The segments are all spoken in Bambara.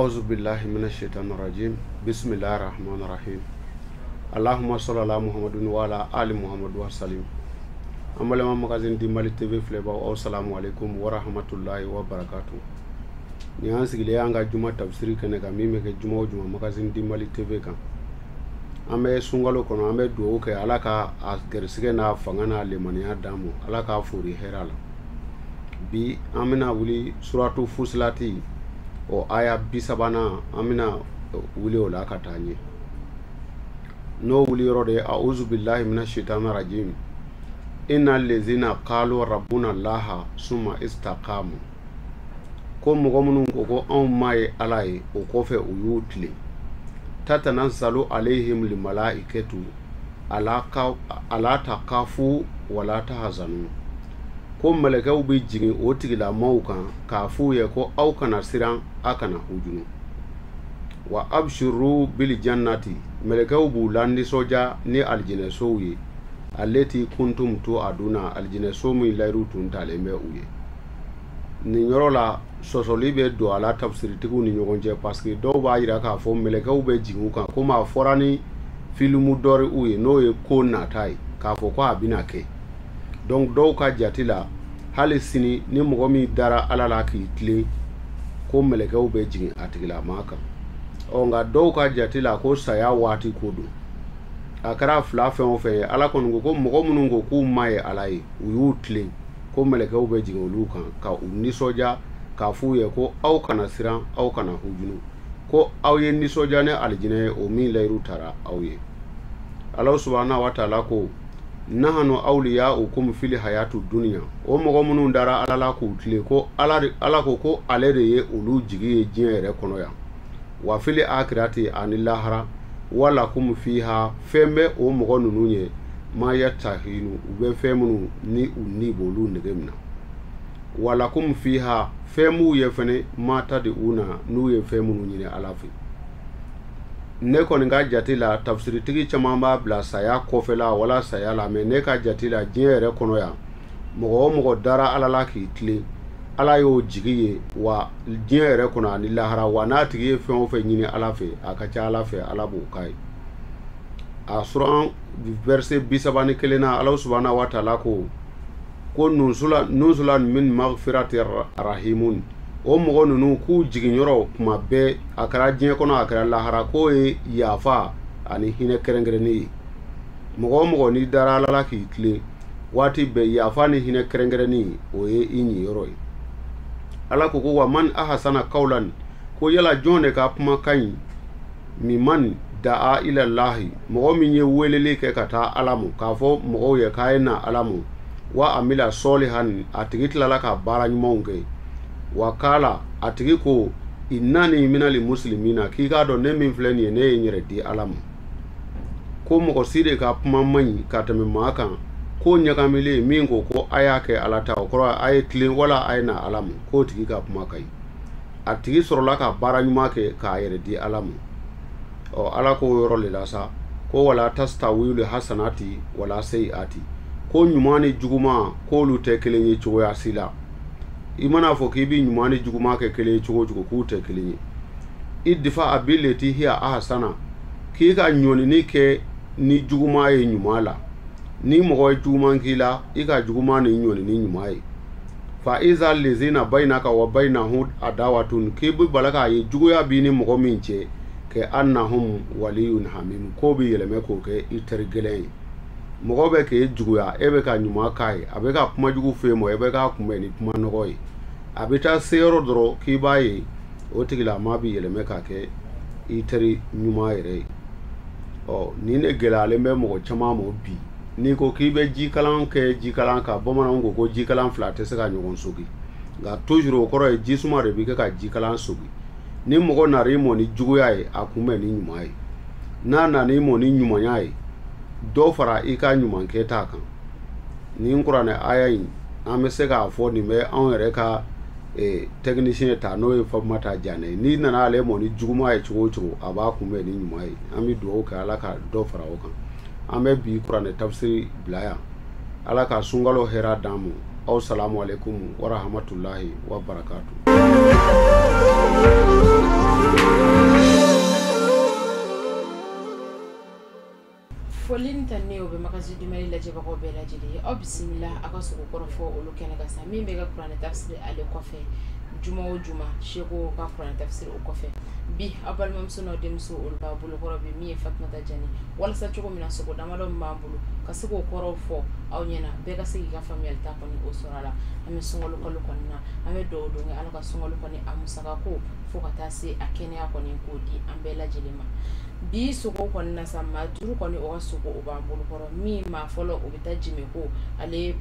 Auzu billahi minash shaitani rajim. Bismillahir rahmanir rahim. Allahumma salli ala Muhammadin wa ala ali Muhammad wa sallim. An balima magazine di Mali TV filɛbagaw, aw salamu alaikum wa rahmatullahi wa barakatuh. Nin y'an sigilen y'an ka juma tafsiri kɛnɛ kan min bɛ kɛ juma o juma magazine di Mali TV kan. An bɛ sunkalo kɔnɔ, an bɛ dugawu kɛ Ala ka a gɛrisigɛ n'a fanga n'a lemaniya d'an ma, Ala k'a fori hɛrɛ la. Bi an bɛna wuli suratu Fusilati o aya 30nan, an bɛna wuli o la ka taa ɲɛ. N'o wuli yɔrɔ de ye a'uzu billahi minash shaitani rajim. Inna lezina qalu rabbuna Allaha summa istaqamu. Ko mɔgɔ minnu ko ko anw ma ye Ala ye, o kɔfɛ u y'u tilen. Tatanazzalu alayhim limalaikatu ala takafu wala tahzanu. Ko mɛlɛkɛw bɛ jigin o tigilamɔgɔw kan k'a f'u ye ko aw kana siran, a kana hujunu. Wa abshiru bil jannati, mɛlɛkɛw b'u la nisɔndiya ni alijinɛsow ye. Allati kuntum tu'aduna, alijinɛso min layiru tun talen bɛ u ye. Nin yɔrɔ la sɔsɔli bɛ don a la tafsiritigiw ni ɲɔgɔn cɛ, parce que dɔw b'a jira k'a fɔ mɛlɛkɛw bɛ jigin u kan komi a fɔra ni filimu dɔri u ye, n'o ye ko nata ye, k'a fɔ ko a bɛna kɛ. Donc dɔw ka jate la hali sini ni mɔgɔ min dara Ala la k'i tilen, ko mɛlɛkɛw bɛ jigin a tigilamaa kan. Ɔ nka dɔw ka jate la ko saya waati ko don. A kɛra fila fɛn o fɛn ye, Ala kɔni ko ko mɔgɔ minnu ko k'u ma ye Ala ye, u y'u tilen, ko mɛlɛkɛw bɛ jigin olu kan ka u nisɔndiya k'a f'u ye ko aw kana siran, aw kana hujunu, ko aw ye nisɔndiya ni alijinɛ ye, o min layiru tara aw ye. Ala subahana wa taala ko nahanu awliyaukum fil hayatu dunya. O mɔgɔ minnu dara Ala la k'u tilen, ko Ala ko ko ale de ye olu jigi ye diɲɛ yɛrɛ kɔnɔ yan. Wa fil akhirati ani lahara, wala kum fiha, fɛn bɛ o mɔgɔ ninnu ye ma yatahinu, u bɛ fɛn minnu ni u ni b'olu nege minɛ. Wala kum fiha, fɛn b'u ye fɛnɛ ma tad'una, n'u ye fɛn minnu ɲini Ala fɛ. Ne kɔni ka jate la tafsiritigi caman b'a bila saya kɔfɛla wala saya la, mais ne ka jate la diɲɛ yɛrɛ kɔnɔ yan, mɔgɔ o mɔgɔ dara Ala la k'i tilen, Ala y'o jigi ye wa diɲɛ yɛrɛ kɔnɔ ani lahara, wa n'a tigi ye fɛn o fɛn ɲini Ala fɛ, a ka ca Ala fɛ Ala b'o k'a ye. A suran verset 31 na, Ala subahana wa taala ko ko nuzulan min maghfirati rahimun. O mɔgɔ ninnu k'u jiginyɔrɔ kuma bɛɛ, a kɛra diɲɛ kɔnɔ a kɛra lahara, k'o ye yafa ani hinɛ kɛrɛnkɛrɛnnen ye. Mɔgɔ o mɔgɔ n'i dara Ala la k'i tilen waati bɛɛ, yafa ni hinɛ kɛrɛnkɛrɛnnen o ye i ɲiyɔrɔ ye. Ala ko ko wa man ahasana qawlan, ko yala jɔn de ka kuma ka ɲi miman da'a ila Allahi, mɔgɔ min ye weleli kɛ ka taa Ala ma, k'a fɔ mɔgɔw ye k'a ye na Ala ma, wa amila solihan, a tigi tilala ka baara ɲumanw kɛ, wa kala, a tigi ko innani minali muslimina, k'i k'a dɔn ne min filɛ nin ye, ne ye n yɛrɛ di Ala ma. Ko mɔgɔ si de ka kuma man ɲi ka tɛmɛ maa kan, ko ɲagamilen min ko ko a y'a kɛ Ala ta, o kɔrɔ a ye tilen wala a ye na Ala ma, k'o tigi ka kuma ka ɲi. A tigi sɔrɔla ka baara ɲuman kɛ k'a yɛrɛ di Ala ma. Ɔ Ala k'o yɔrɔ de la sa, ko wala tastawilu hasanati wala seyiati, ko ɲuman ni juguman k'olu tɛ kelen ye cogoya si la. I mana fɔ k'i bɛ ɲuman ni juguman kɛ kelen ye cogo o cogo, k'u tɛ kelen ye. I difa a bileti hiya ahasana, k'i ka ɲɔnini kɛ ni juguman ye ɲuman la. Ni mɔgɔ ye juguman k'i la, i ka juguman ni ɲɔnini ɲuman ye. Fa iza lezina bayinaka wa bayinahu adawatun, k'i bɛ bala k'a ye juguya b'i ni mɔgɔ min cɛ, kɛ annahum waliyun hamim, k'o bɛ yɛlɛmɛ k'o kɛ i teri gɛlɛn ye. Mɔgɔ bɛ k'e juguya, e bɛ ka ɲuman k'a ye, a bɛ ka kuma jugu f'e ma, e bɛ k'a kunbɛn ni kuma nɔgɔ ye. A bɛ taa se yɔrɔ dɔrɔn k'i b'a ye o tigilamaa bɛ yɛlɛmɛ k'a kɛ i teri ɲuman yɛrɛ ye. Ɔ nin de gɛlɛyalen bɛ mɔgɔ caman ma bi. N'i ko k'i bɛ jikalan kɛ jikalan kan, bamananw ko ko jikalan fila tɛ se ka ɲɔgɔn sogi, nka toujours o kɔrɔ ye jisuma de bɛ kɛ ka jikalan sogi. Ni mɔgɔ nana i mɔ ni juguya ye, a kunbɛn ni ɲuman ye. N'a nana i mɔ ni ɲumanya ye, dɔ fara i ka ɲuman kɛta kan. Nin kuranɛ aya in, an bɛ se k'a fɔ nin bɛ anw yɛrɛ ka technicien ta, n'o ye Fatumata Janɛ ye. N'i nana ale mɔ ni juguman ye cogo o cogo, a b'a kunbɛn ni ɲuman ye. An bɛ dugawu kɛ Ala ka dɔ fara o kan. An bɛ bi kuranɛ tafsiri bila yan. Ala ka sunkalo hɛrɛ d'an ma. Aw salamu alaikum wa rahmatullahi wa barakatuh. Foli ni tanuni o bɛ Magazine du Mali lajɛbagaw bɛɛ lajɛlen ye. Aw bisimila aw ka sogo kɔrɔfɔ olu kɛnɛ kan sa, min bɛ ka kuranɛ tafsiri ale kɔfɛ juma o juma, Seko ka kuranɛ tafsiri o kɔfɛ. Bi aw balimamuso n'aw denmuso olu b'a bolokɔrɔ bi, min ye Fatumata Jani, walasa cogo min na sogo damadɔ min b'an bolo ka se k'o kɔrɔw fɔ aw ɲɛna, bɛɛ ka se k'i ka faamuyali ta kɔni o sɔrɔ a la. An bɛ sunkalo kalo kɔni na, an bɛ dugawu don kɛ Ala ka sunkalo kɔni a musaka ko fo ka taa se a kɛnɛya kɔni k'o di an bɛɛ lajɛlen ma. Bi sogo kɔni na sa, maa 5 kɔni o ka sogo o b'an bolokɔrɔ. Min maa fɔlɔ o bɛ taa Jimeko ale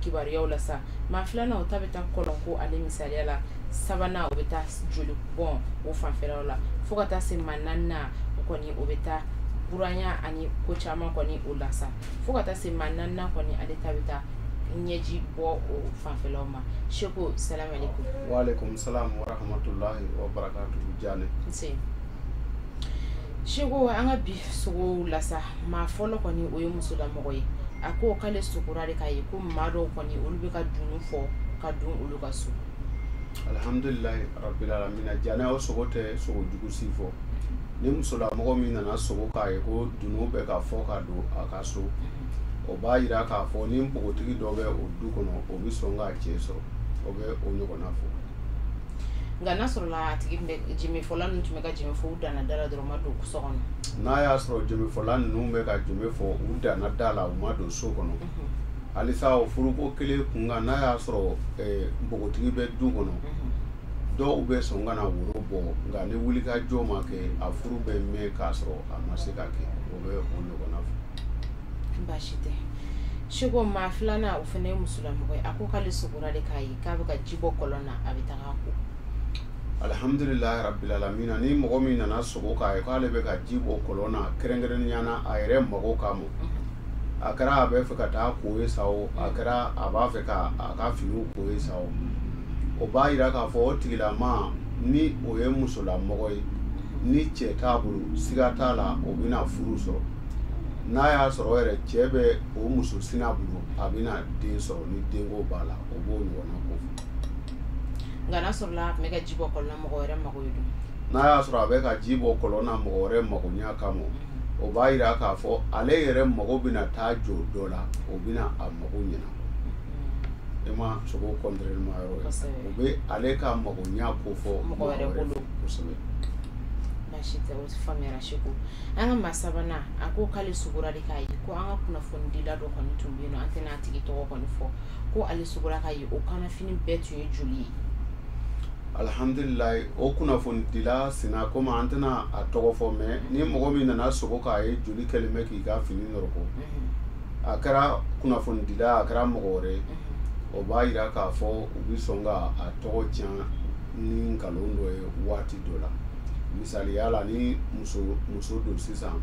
kibaruyaw la sa, maa filanan o ta bɛ taa Kɔlɔnko ale misaliya la, sabanan o bɛ taa joli bɔn o fanfɛlaw la, fo ka taa se maa naaninan o kɔni o bɛ taa buranya ani ko caman kɔni o la sa, fo ka taa se maa naaninan kɔni ale ta bɛ taa ɲɛji bɔ o fanfɛlaw ma. Seko, salam aleykum. Wa aleykum salam wa rahmatulahi wa barakatuhu. Jane. Nse Seko, an ka bi sogow la sa, maa fɔlɔ kɔni o ye musolamɔgɔ ye. A ko k'ale sogora de k'a ye ko maa dɔw kɔni olu bɛ ka dunun fɔ ka don olu ka so. Alhamdulilayi rabbil alamina. Jane, o sogo tɛ sogo jugu si fɔ. Ni musolamɔgɔ min nana sogo k'a ye ko dunun bɛ ka fɔ ka don a ka so, o b'a yira k'a fɔ ni npogotigi dɔ bɛ o du kɔnɔ, o bɛ sɔn k'a cɛ sɔrɔ, o bɛ o ɲɔgɔnna fɔ. Nka n'a sɔrɔla a tigi tun bɛ jimefɔla ninnu tun bɛ ka jime fɔ, u danna da la dɔrɔn, u ma don so kɔnɔ. N'a y'a sɔrɔ jimefɔla ninnu bɛ ka jime fɔ, u danna da la, u ma don so kɔnɔ, halisa o furuko kelen kun kan, n'a y'a sɔrɔ npogotigi bɛ du kɔnɔ, dɔw bɛ sɔn ka na woro bɔ, nka ni wulikajɔ ma kɛ, a furu bɛ mɛn k'a sɔrɔ a ma se ka kɛ, o bɛ o ɲɔgɔnna fɔ. Baasi tɛ. Seko, maa filanan o fana ye musolamɔgɔ ye. A ko k'ale sogora de k'a ye k'a bɛ ka ji bɔ kɔlɔn na, a bɛ taga ko. Alhamdulilayi rabbil alamina. Ni mɔgɔ min nana sogo k'a ye k'ale bɛ ka ji bɔ kɔlɔn na, kɛrɛnkɛrɛnnenya na a yɛrɛ mago kama, a kɛra a bɛ fɛ ka taa ko ye sa o, a kɛra a b'a fɛ ka a ka finiw ko ye sa o, o b'a yira k'a fɔ o tigilama ni o ye musolamɔgɔ ye, ni cɛ t'a bolo, siga t'a la, o bɛna furu sɔrɔ. N'a y'a sɔrɔ yɛrɛ cɛ bɛ o muso sina bolo, a bɛna den sɔrɔ, ni denko b'a la, o b'o ɲɔgɔnna ko fɔ. Nka n'a sɔrɔla a tun bɛ ka ji bɔ kɔlɔn na mɔgɔ wɛrɛ mago ye dun? N'a y'a sɔrɔ a bɛ ka ji bɔ kɔlɔn na mɔgɔ wɛrɛ mago ɲɛ kama, o b'a yira k'a fɔ ale yɛrɛ mago bɛna taa jɔ dɔ la, o bɛna a mago ɲɛnabɔ. E ma sogo contrairement yɔrɔ ye, o bɛ ale ka mago ɲɛ ko fɔ mɔgɔ wɛrɛ bolo. Kosɛbɛ. Baasi tɛ, o faamuyara. Seko, an ka maa sabanan, a ko k'ale sogora de k'a ye ko an ka kunnafonidila dɔ kɔni tun bɛ yen nɔ, an tɛna a tigi tɔgɔ kɔni fɔ, ko ale sogora k'a ye o kannafini bɛɛ tun ye joli ye. Alhamdulilayi, o kunnafonidila sina, komi an tɛna a tɔgɔ fɔ, mais ni mɔgɔ min nana sogo k'a ye joli kɛlen bɛ k'i ka fini nɔrɔkɔ, a kɛra kunnafonidila, a kɛra mɔgɔ wɛrɛ ye, o b'a yira k'a fɔ u bɛ sɔn ka a tɔgɔ tiɲɛ ni nkalon dɔ ye waati dɔ la. Misaliya la, ni muso don sisan,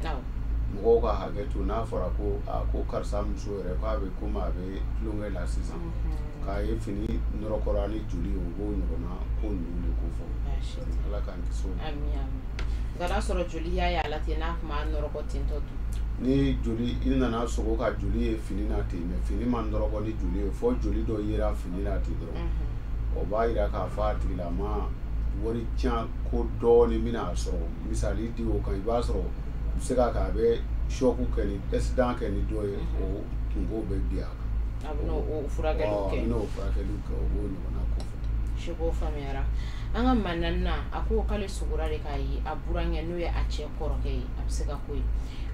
mɔgɔw ka hakɛ to, n'a fɔra ko a ko karisa muso yɛrɛ k'a bɛ komi a bɛ tulonkɛ la sisan, k'a ye fini nɔrɔkɔra ni joli ye, o b'o ɲɔgɔnna ko ninnu de ko fɔ. Ala k'an kisi o ma. Ami ami. Nka n'a sɔrɔ joli y'a ye a la ten, n'a tun b'a nɔrɔkɔ ten tɔ dun? Ni joli, i nana sogo ka joli ye fini na ten, mais fini ma nɔrɔkɔ ni joli ye, fɔ joli dɔ yera fini na ten dɔrɔn, o b'a yira k'a fɔ a tigilama wari tiɲɛ ko dɔɔnin bɛna a sɔrɔ. Misali di o kan, i b'a sɔrɔ u bɛ se ka kɛ a bɛ choc kɛ ni accident kɛ ni dɔ ye, o kunko bɛ bin a kan. A bɛ n'o furakɛliw kɛ. A bɛ n'o furakɛliw kɛ, o b'o ɲɔgɔnna ko fɔ. Seko, faamuyara. An ka maa naaninan, a ko k'ale sogora de k'a ye a burankɛ, n'o ye a cɛ kɔrɔkɛ ye, a bɛ se ka ko ye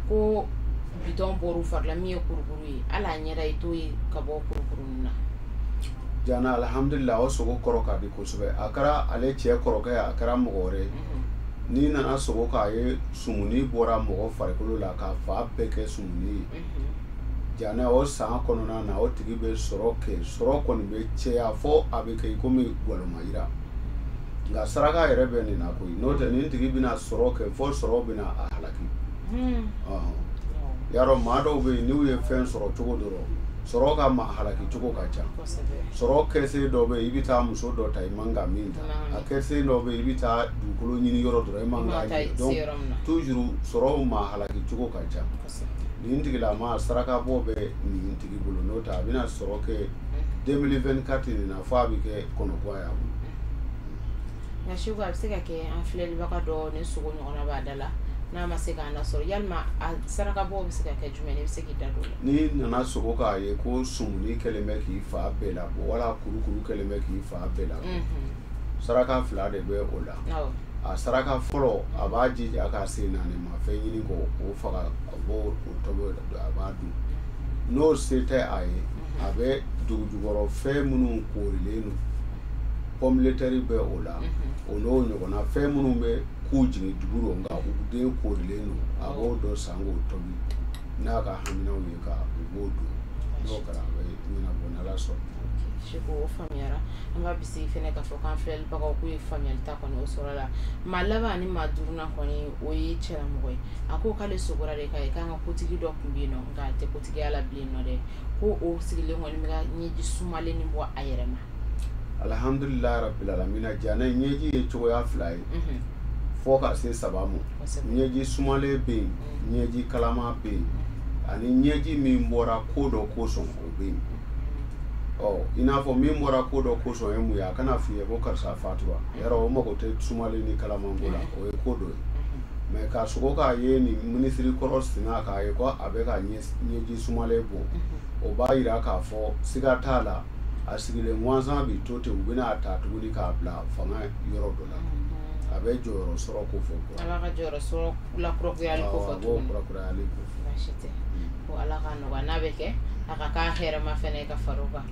ko bitɔn bɔr'u fari la, min ye kurukuru ye, hali a ɲɛda i t'o ye ka bɔ kurukuru ninnu na. Jana, alhamdulillah, o sogo kɔrɔ ka di kosɛbɛ. A kɛra ale cɛ kɔrɔkɛ ye, a kɛra mɔgɔ wɛrɛ ye, n'i nana sogo k'a ye sumuni bɔra mɔgɔ farikolo la k'a fa bɛɛ kɛ sumuni ye, Jana, o san kɔnɔna na, o tigi bɛ sɔrɔ kɛ, sɔrɔ kɔni bɛ cɛya fo a bɛ kɛ i komi galonmayira. Nka saraka yɛrɛ bɛ nin na koyi, n'o tɛ nin tigi bɛna sɔrɔ kɛ fo sɔrɔ bɛna a halaki. Yarɔ, maa dɔw bɛ yen, n'u ye fɛn sɔrɔ cogo dɔ rɔ, sɔrɔ ka ma halaki cogo ka ca. Sɔrɔ kɛse dɔ bɛ yen, i bɛ taa muso dɔ ta, i man ka min ta. A kɛse dɔ bɛ yen, i bɛ taa dugukolo ɲini yɔrɔ dɔ la, i man ka ɲini. Donc toujours sɔrɔ ma halaki cogo ka ca. Nin tigilama saraka bɔ bɛ nin tigi bolo, n'o tɛ a bɛna sɔrɔ kɛ 2024 nin na fo a bɛ kɛ kɔnɔguwan y'a bolo. Nka Seko, a bɛ se ka kɛ an filɛlibaga dɔ ni sogo ɲɔgɔnna b'a da la, n'a ma se k'an lasɔrɔ, yalima a sarakabɔ bɛ se ka kɛ jumɛn ye? I bɛ se k'i da don o la? N'i nana sogo k'a ye ko sumuni kɛlen bɛ k'i fa bɛɛ labɔ, wala kurukuru kɛlen bɛ k'i fa bɛɛ labɔ, saraka fila de bɛ o la. A saraka fɔlɔ, a b'a jija ka sen naani ma fɛn ɲini k'o faga, a b'o tobi, a b'a dun. N'o se tɛ a ye, a bɛ dugujukɔrɔ fɛn minnu koorilen don, pomme de terre bɛ o la, o n'o ɲɔgɔnna fɛn minnu bɛ k'u jigin dugu rɔ nka u den koorilen don, a b'o dɔ san k'o tobi n'a ka haminaw ye, ka u b'o dun. N'o kɛra, a bɛ ɲɛnabɔ n'Ala sɔnna. Seko, o faamuyara. An b'a bisigi fɛnɛ k'a fɔ k'an filɛlibagaw k'u ye faamuyali ta kɔni o sɔrɔ la. Maa laban ani maa duurunan kɔni, o ye cɛlamɔgɔ ye. A ko k'ale sogora de k'a ye k'an ka kotigi dɔ tun bɛ yen nɔ, nka a tɛ kotigiya la bilen nɔ dɛ, ko o sigilen kɔni bɛ ka ɲɛji sumalen nin bɔ a yɛrɛ ma. Alhamdulilayi rabbil alamina. Janɛ, ɲɛji ye cogoya fila ye fo ka se saba ma. Ɲɛji sumalen bɛ yen, ɲɛji kalama bɛ yen, ani ɲɛji min bɔra ko dɔ kosɔn, o bɛ yen. Ɔ, i n'a fɔ min bɔra ko dɔ kosɔn ye mun ye? A kana f'i ye ko karisa fatura yarɔ, o mago tɛ sumalen ni kalamanko la, o ye ko dɔ ye. Mais ka sogo k'a ye nin minisiri kɔrɔ sina k'a ye ko a bɛ ka ɲɛji sumalen bɔ, o b'a yira k'a fɔ siga t'a la, a sigilen gansan bi to ten, u bɛna a ta tuguni k'a bila fanga yɔrɔ dɔ la, a bɛ jɔyɔrɔ sɔrɔ ko fɔ. A b'a ka jɔyɔrɔ sɔrɔ lakurakurayali ko fɔ. A b'o kurakurayali ko fɔ. Baasi tɛ, ko Ala ka nɔgɔya, n'a bɛ kɛ a ka k'a hɛrɛma fɛnɛ ka far'o kan.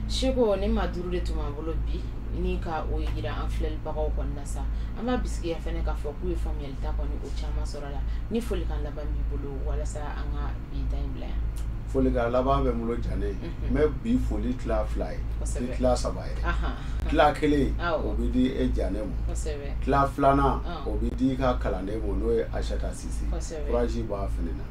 Seko, ni maa duuru de tun b'an bolo bi ni ka o yira an filɛlibagaw kɔni na sa. An b'a bisigiya fɛnɛ k'a fɔ k'u ye faamuyali ta kɔni o caman sɔrɔ a la. Ni folikan laban b'i bolo walasa an ka bi ta in bila yan. Folikan laban bɛ n bolo, Janɛ. N bɛ bi foli tila fila ye, ni tila saba ye. Tila kelen, o bɛ di e Janɛ ma. Tila filanan, o bɛ di i ka kalanden ma, n'o ye Aïssata Sise. Courage b'a fɛnɛ na,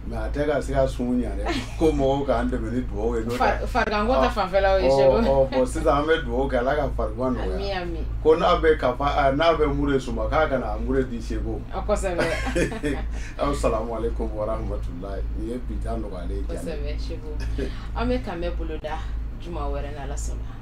mais a tɛ ka se ka sun ɲa dɛ, ko mɔgɔw k'an dɛmɛ ni dugawu ye, n'o tɛ fariganko ta fanfɛlaw ye, Seko. Ɔ bon, sisan an bɛ dugawu kɛ, Ala ka farigan nɔgɔya. Ko n'a bɛ kafa, n'a bɛ mure suma, k'a kana mure di Seko. Aw salamu aleykum wa rahmatulahi. Nin ye bi ta nɔgɔyalen ye. Kosɛbɛ, Seko. An bɛ kanbɛn boloda juma wɛrɛ n'Ala sɔnna.